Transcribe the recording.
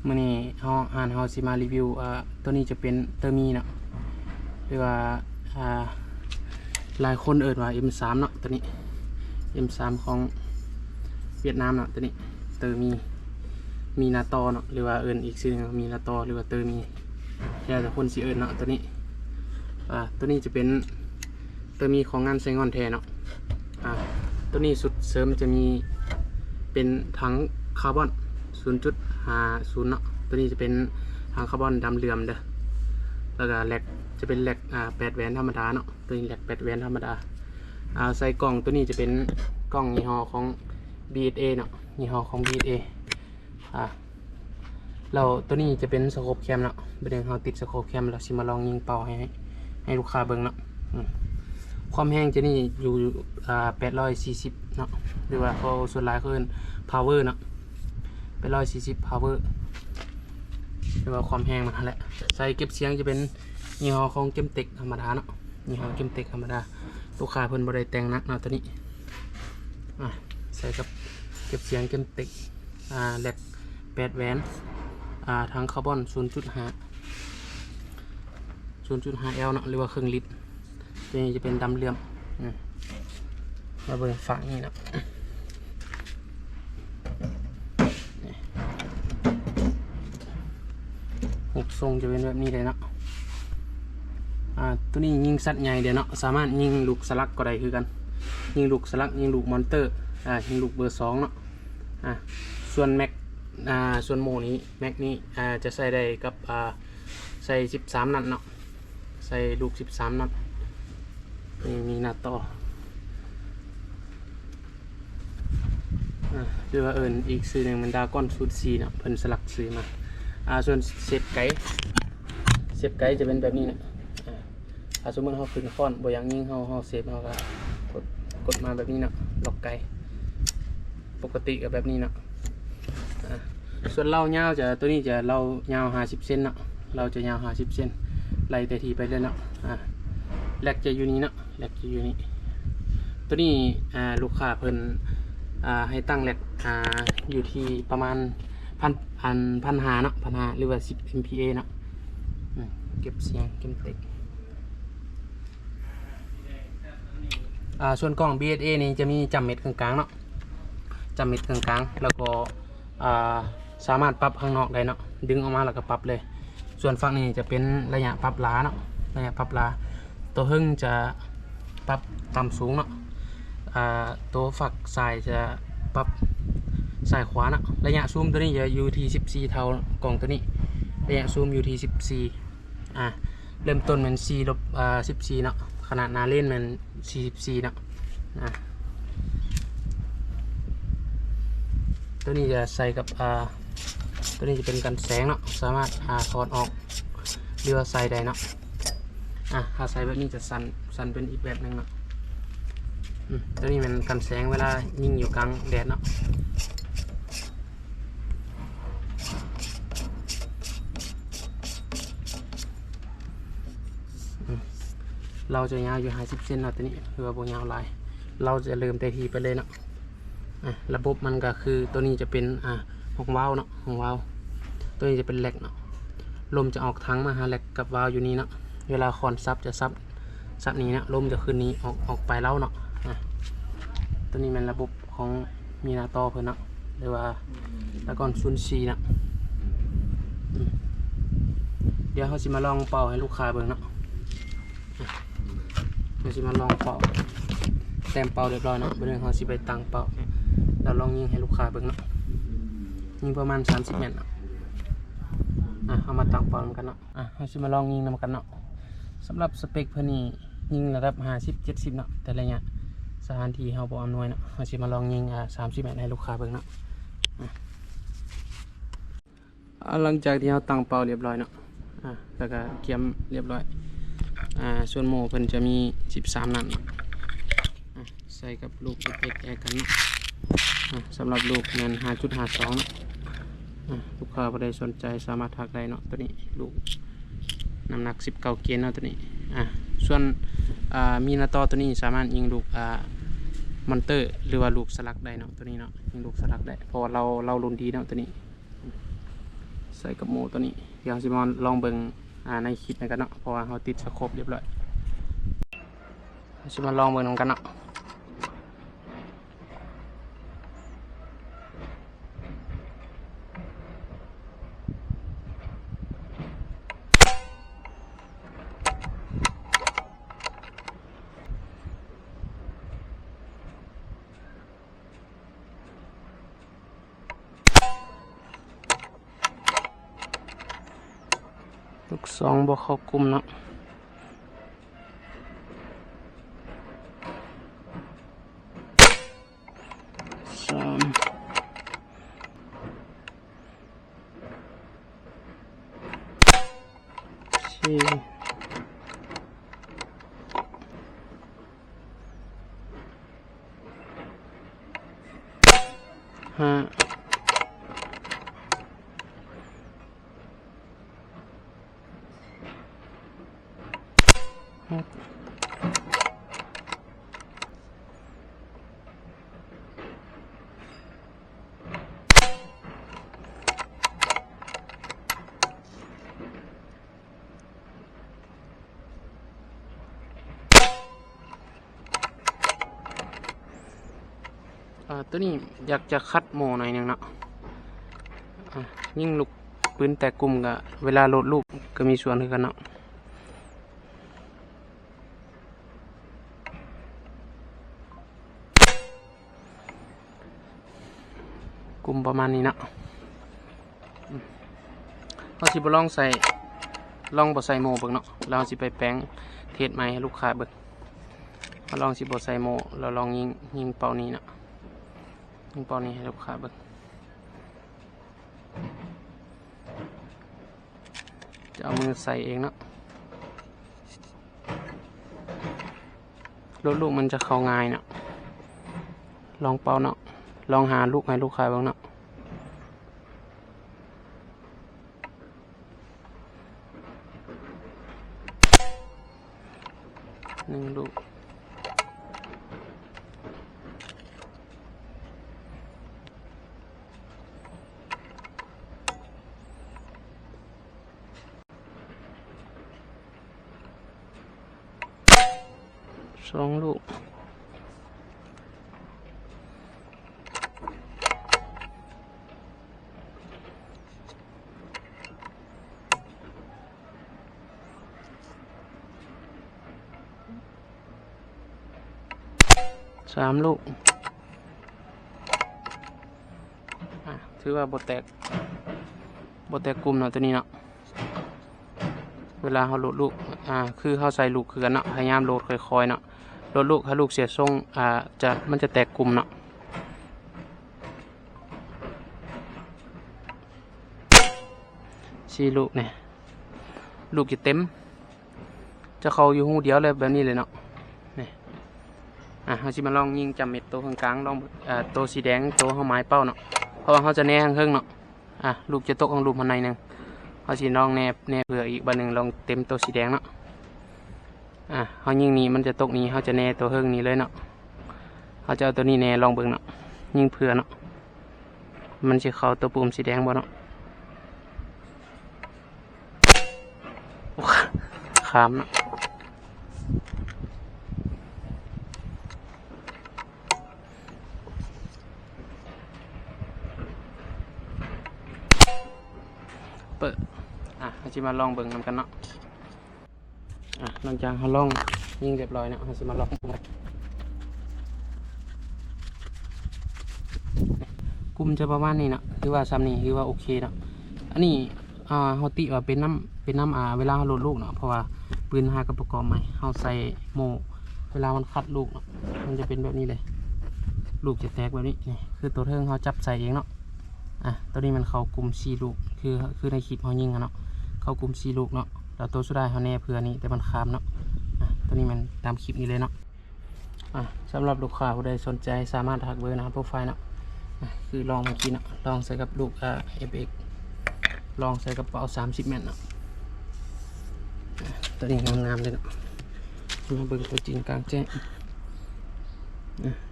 ມື້ນີ້ເຮົາ ຮ້ານເຮົາຊິມາຣີວິວ ເອີ ໂຕນີ້ຈະເປັນເຕີມີເນາະ ຫຼືວ່າ ອ່າ ຫຼາຍຄົນເອີ້ນວ່າເອັມສາມເນາະ ໂຕນີ້ ເອັມສາມຂອງຫວຽດນາມເນາະ ໂຕນີ້ເຕີມີ ມີນາຕໍເນາະ ຫຼືວ່າເອີ້ນອີກຊື່ໜຶ່ງມີນາຕໍ ຫຼືວ່າເຕີມີ ແລ້ວແຕ່ຄົນຊິເອີ້ນເນາະ ໂຕນີ້ ອ່າ ໂຕນີ້ຈະເປັນເຕີມີຂອງງານໃຊ້ງອນແທ້ເນາະ. ອ່າ ໂຕນີ້ຊຸດເສີມຈະມີເປັນຖັງຄາບອນ ສູນຈຸດຫ້າສູນເນາະ ໂຕນີ້ຈະເປັນຖັງຄາບອນດຳເຫຼື້ອມເດີ ແລ້ວກະແລັກຈະເປັນແລັກ ອ່າ ແປດແຫວນທຳມະດາເນາະ ໂຕນີ້ແລັກແປດແຫວນທຳມະດາ ອ່າ ໃສ່ກ່ອງ ໂຕນີ້ຈະເປັນກ່ອງຍີ່ຫໍ້ຂອງບີເອັສເອເນາະ ຍີ່ຫໍ້ຂອງບີເອັສເອ ອ່າ ແລ້ວໂຕນີ້ຈະເປັນສະໂຄບແຄມເນາະ ບັດນີ້ເຮົາຕິດສະໂຄບແຄມ ແລ້ວຊິມາລອງຍິງເປົ້າໃຫ້ ໃຫ້ລູກຄ້າເບິ່ງເນາະ ອືມ ຄວາມແຮງໂຕນີ້ຢູ່ ອ່າ ແປດຮ້ອຍສີ່ສິບເນາະ ຫຼືວ່າເຂົາ ສ່ວນຫຼາຍເຂົາເອີ້ນພາວເວີເນາະ ແປດຮ້ອຍສີ່ສິບພາວເວີ ຫຼືວ່າຄວາມແຮງມັນຫັ້ນແຫຼະ ສາຍເກັບສຽງຈະເປັນຍີ່ຫໍ້ຂອງເກມເຕັກທຳມະດາເນາະ ຍີ່ຫໍ້ເກມເຕັກທຳມະດາ ລູກຄ້າເພິ່ນບໍ່ໄດ້ແຕ່ງໜັກເນາະໂຕນີ້ ອ່າ ໃສ່ກັບເກັບສຽງເກມເຕັກ ອ່າ ແລັກແປດແຫວນ ອ່າ ຖັງຄາບອນສູນຈຸດຫ້າ ສູນຈຸດຫ້າແອລເນາະ ຫຼືວ່າເຄິ່ງລິດ ໂຕນີ້ຈະເປັນດຳເຫຼື້ອມ ອືມ ມາເບິ່ງຟາກນີ້ເນາະ ຮູບຊົງຈະເປັນແບບນີ້ເລີຍເນາະ ອ່າ ໂຕນີ້ຍິງສັດໃຫຍ່ໄດ້ເນາະ ສາມາດຍິງລູກສະຫຼັກກໍໄດ້ຄືກັນ ຍິງລູກສະຫຼັກ ຍິງລູກມອນເຕີ ອ່າ ຍິງລູກເບີສອງເນາະ ອ່າ ສ່ວນແມັກ ອ່າ ສ່ວນໂມນີ້ ແມັກນີ້ ອ່າ ຈະໃສ່ໄດ້ກັບ ອ່າ ໃສ່ສິບສາມນັດເນາະ ໃສ່ລູກສິບສາມນັດ ນີ້ມີໜ້າຕໍ່ ອ່າ ຫຼືວ່າເອີ້ນອີກຊື່ໜຶ່ງແມ່ນດຣາກອນສູນສີ່ເນາະ ເພິ່ນສະຫຼັກຊື່ມາ ອ່າ ສ່ວນເຊບໄກ ເຊບໄກຈະເປັນແບບນີ້ເນາະ ອ່າ ຖ້າສົມມຸດເຮົາຂຶ້ນຄ້ອນບໍ່ຢາກຍິງ ເຮົາ ເຮົາເຊບ ເຮົາກໍກົດ ກົດມາແບບນີ້ເນາະ ລັອກໄກ ປົກກະຕິກໍແບບນີ້ເນາະ ອ່າ ສ່ວນເລົາຍາວຈະ ໂຕນີ້ຈະເລົາຍາວຫ້າສິບເຊັນເນາະ ເລົາຈະຍາວຫ້າສິບເຊັນ ໄລ່ແຕ່ທີ່ໄປເລີຍເນາະ ອ່າ ແລັກຈະຢູ່ນີ້ເນາະ ແລັກຈະຢູ່ນີ້ ໂຕນີ້ ອ່າ ລູກຄ້າເພິ່ນ ອ່າ ໃຫ້ຕັ້ງແລັກ ອ່າ ຢູ່ທີ່ປະມານພັນ ອັນ ພັນຫ້າເນາະ ພັນຫ້າ ຫຼືວ່າສິບເອັມພີເອເນາະ ອືມ ເກັບສຽງ ເກັບເຕັກ ອ່າ ສ່ວນກ້ອງບີເອັສເອນີ້ຈະມີຈ້ຳເມັດເຄິ່ງກາງເນາະ ຈ້ຳເມັດເຄິ່ງກາງ ແລ້ວກໍ ອ່າ ສາມາດປັບຂ້າງນອກໄດ້ເນາະ ດຶງອອກມາແລ້ວກໍປັບເລີຍ ສ່ວນຟາກນີ້ຈະເປັນໄລຍະປັບຫຼາເນາະ ໄລຍະປັບຫຼາ ໂຕເທິງຈະປັບຕ່ຳສູງເນາະ ອ່າ ໂຕຟາກຊ້າຍຈະປັບຊ້າຍຂວາເນາະ ໄລຍະຊູມໂຕນີ້ຈະຢູ່ທີ່ສິບສີ່ເທົ່າ ກ້ອງໂຕນີ້ ໄລຍະຊູມຢູ່ທີ່ສິບສີ່ ອ່າ ເລີ່ມຕົ້ນແມ່ນສີ່ລົບ ອ່າ ສິບສີ່ເນາະ ຂະໜາດໜ້າເລນແມ່ນ ສີ່ສິບສີ່ເນາະ ອ່າ ໂຕນີ້ຈະໃສ່ກັບ ອ່າ ໂຕນີ້ຈະເປັນກັນແສງເນາະ ສາມາດ ອ່າ ຖອດອອກ ຫຼືວ່າໃສ່ໄດ້ເນາະ ອ່າ ຖ້າໃສ່ແບບນີ້ຈະສັ່ນ ສັ່ນເປັນອີກແບບໜຶ່ງເນາະ ອືມ ໂຕນີ້ແມ່ນກັນແສງເວລາຍິງຢູ່ກາງແດດເນາະ. ອືມ ເລົາຈະຍາວຢູ່ຫ້າສິບເຊັນເນາະ ໂຕນີ້ ຫຼືວ່າບໍ່ຍາວຫຼາຍ ເລົາຈະເລີ່ມແຕ່ທີ່ໄປເລີຍເນາະ ອ່າ ລະບົບມັນກໍຄື ໂຕນີ້ຈະເປັນ ອ່າ ຫ້ອງວາວເນາະ ຫ້ອງວາວ ໂຕນີ້ຈະເປັນແລັກເນາະ ລົມຈະອອກຖັງມາຫາແລັກກັບວາວຢູ່ນີ້ເນາະ ເວລາຄ້ອນສັບຈະສັບ ສັບນີ້ເນາະ ລົມຈະຂຶ້ນນີ້ອອກ ອອກໄປເລົາເນາະ ອ່າ ໂຕນີ້ແມ່ນລະບົບຂອງມີນາໂຕເພິ່ນເນາະ ຫຼືວ່າດຣາກອນສູນສີ່ເນາະ ອືມ ດຽວເຮົາຊິມາລອງເປົ່າໃຫ້ລູກຄ້າເບິ່ງເນາະ ອ່າ ເຮົາຊິມາລອງເປົ່າ ແຕ້ມເປົ້າຮຽບຮ້ອຍເນາະ ບາດນີ້ເຮົາຊິໄປຕັ້ງເປົ້າ ແລ້ວລອງຍິງໃຫ້ລູກຄ້າເບິ່ງເນາະ ຍິງປະມານສາມສິບແມັດເນາະ ອ່າ ເຮົາມາຕັ້ງເປົ້ານຳກັນເນາະ ອ່າ ເຮົາຊິມາລອງຍິງນຳກັນເນາະ ສຳລັບສະເປັກເພິ່ນນີ້ຍິງລະດັບຫ້າສິບ ເຈັດສິບເນາະ ແຕ່ໄລຍະສະຖານທີ່ເຮົາບໍ່ອຳນວຍເນາະ ເຮົາຊິມາລອງຍິງ ອ່າ ສາມສິບແມັດໃຫ້ລູກຄ້າເບິ່ງເນາະ ອ່າ ອ່າ ຫຼັງຈາກທີ່ເຮົາຕັ້ງເປົ້າຮຽບຮ້ອຍເນາະ ອ່າ ແລ້ວກໍກຽມຮຽບຮ້ອຍ ອ່າ ສ່ວນໂມເພິ່ນຈະມີສິບສາມນັດເນາະ ອ່າ ໃສ່ກັບລູກເອັສເອັສແອກັນເນາະ ອ່າ ສຳລັບລູກແມ່ນຫ້າຈຸດຫ້າສອງເນາະ ອ່າ ລູກຄ້າຜູ້ໃດສົນໃຈສາມາດທັກໄດ້ເນາະ ໂຕນີ້ລູກນ້ຳໜັກສິບເກົ້າເກນເນາະ ໂຕນີ້ ອ່າ ສ່ວນ ອ່າ ມີນາໂຕໂຕນີ້ສາມາດຍິງລູກ ອ່າ ມອນເຕີ ຫຼືວ່າລູກສະຫຼັກໄດ້ເນາະ ໂຕນີ້ເນາະ ຍິງລູກສະຫຼັກໄດ້ ເພາະວ່າເລົາ ເລົາລຸ້ນດີເນາະ ໂຕນີ້ ໃສ່ກັບໂມໂຕນີ້. ດຽວເຮົາຊິມາລອງເບິ່ງ ອ່າ ໃນຄລິບນຳກັນເນາະ ເພາະວ່າເຮົາຕິດສະໂຄບຮຽບຮ້ອຍ. ເຮົາຊິມາລອງເບິ່ງນຳກັນເນາະ. ລູກສອງບໍ່ເຂົ້າກຸ່ມເນາະ. ສາມ ສີ່ ຫ້າ ຫົກ. ອ່າ ໂຕນີ້ຢາກຈະຂັດໂມໜ້ອຍໜຶ່ງເນາະ. ອ່າ ຍິງລູກປືນແຕກກຸ່ມ ກະເວລາໂຫຼດລູກກະມີສ່ວນຄືກັນເນາະ. ກຸ່ມປະມານນີ້ເນາະ. ເຮົາຊິບໍ່ລອງໃສ່ ລອງບໍ່ໃສ່ໂມເບິ່ງເນາະ ແລ້ວເຮົາຊິໄປແປງເທສໃໝ່ໃຫ້ລູກຄ້າເບິ່ງ. ເຮົາລອງຊິບໍ່ໃສ່ໂມ ແລ້ວລອງຍິງ ຍິງເປົ້ານີ້ເນາະ ຍິງເປົ້ານີ້ໃຫ້ລູກຄ້າເບິ່ງ. ຈະເອົາມືໃສ່ເອງເນາະ. ໂຫຼດລູກມັນຈະເຂົ້າງ່າຍເນາະ. ລອງເປົ້າເນາະ ລອງຫາລູກໃຫ້ລູກຄ້າເບິ່ງເນາະ. ໜຶ່ງລູກ. ສອງລູກ. ສາມລູກ. ອ່າ ຖືວ່າບໍ່ແຕກ ບໍ່ແຕກກຸ່ມເນາະ ໂຕນີ້ເນາະ. ເວລາເຮົາໂຫຼດລູກ ອ່າ ຄືເຮົາໃສ່ລູກຄືກັນເນາະ ພະຍາຍາມໂຫຼດຄ່ອຍໆເນາະ. ໂຫຼດລູກ ຖ້າລູກເສຍຊົງ ອ່າ ຈະ ມັນຈະແຕກກຸ່ມເນາະ. ສີ່ລູກນີ້ ລູກຈະເຕັມ ຈະເຂົ້າຢູ່ຮູດຽວເລີຍ ແບບນີ້ເລີຍເນາະ. ນີ້ ອ່າ ເຮົາຊິມາລອງຍິງຈຳເມັດໂຕຂ້າງກາງ ລອງ ເອີ ໂຕສີແດງ ໂຕເຮົາໝາຍເປົ້າເນາະ ເພາະວ່າເຮົາຈະແນທາງເທິງເນາະ. ອ່າ ລູກຈະຕົກທາງລຸ່ມຫັ້ນໜ້ອຍໜຶ່ງ ເຮົາຊິລອງແນ ແນເຜື່ອອີກບາດໜຶ່ງ ລອງເຕັມໂຕສີແດງເນາະ. ອ່າ ເຮົາຍິງນີ້ມັນຈະຕົກນີ້ ເຮົາຈະແນໂຕເທິງນີ້ເລີຍເນາະ. ເຮົາຈະເອົາໂຕນີ້ແນລອງເບິ່ງເນາະ ຍິງເຜື່ອເນາະ ມັນຊິເຂົ້າໂຕປຸ່ມສີແດງບໍ່ເນາະ. ໂອ້ ຂ້າມເນາະ. ເປີດ ອ່ະ ເຮົາຊິມາລອງເບິ່ງນຳກັນເນາະ. ອ່ະ ຫຼັງຈາກເຮົາລອງຍິງຮຽບຮ້ອຍເນາະ ເຮົາຊິມາລອງ ກຸ່ມຈະປະມານນີ້ເນາະ ຄືວ່າຊ່ຳນີ້ ຄືວ່າໂອເຄເນາະ. ອັນນີ້ ອ່າ ເຮົາຕິວ່າເປັນນຳ ເປັນນຳ ອ່າ ເວລາເຮົາໂຫຼດລູກເນາະ ເພາະວ່າປືນຫາກະປະກອບໃໝ່ ເຮົາໃສ່ໂມ່ ເວລາມັນຂັດລູກເນາະ ມັນຈະເປັນແບບນີ້ເລີຍ ລູກຈະແຕກແບບນີ້. ນີ້ຄືໂຕເທິງເຮົາຈັບໃສ່ເອງເນາະ. ອ່ະ ໂຕນີ້ມັນເຂົ້າກຸ່ມສີ່ລູກ ຄື ຄືໃນຄລິບເຮົາຍິງຫັ້ນເນາະ ເຂົ້າກຸ່ມສີ່ລູກເນາະ. ແລ້ວໂຕສຸດທ້າຍເຮົາແນເຜື່ອນີ້ ແຕ່ມັນຂ້າມເນາະ. ອ່ະ ໂຕນີ້ແມ່ນຕາມຄລິບນີ້ເລີຍເນາະ. ອ່ະ ສຳລັບລູກຄ້າຜູ້ໃດສົນໃຈ ສາມາດທັກເບີນະໂປຣໄຟເນາະ. ອ່ະ ຄືລອງເມື່ອກີ້ເນາະ ລອງໃສ່ກັບລູກ ເອີ ເອັຟເອັກ ລອງໃສ່ກະເປົາສາມສິບແມັດເນາະ. ອ່ະ ໂຕນີ້ງາມໆເລີຍເນາະ ມາເບິ່ງຕົວຈິງກາງແຈ້ງ. ອ່ະ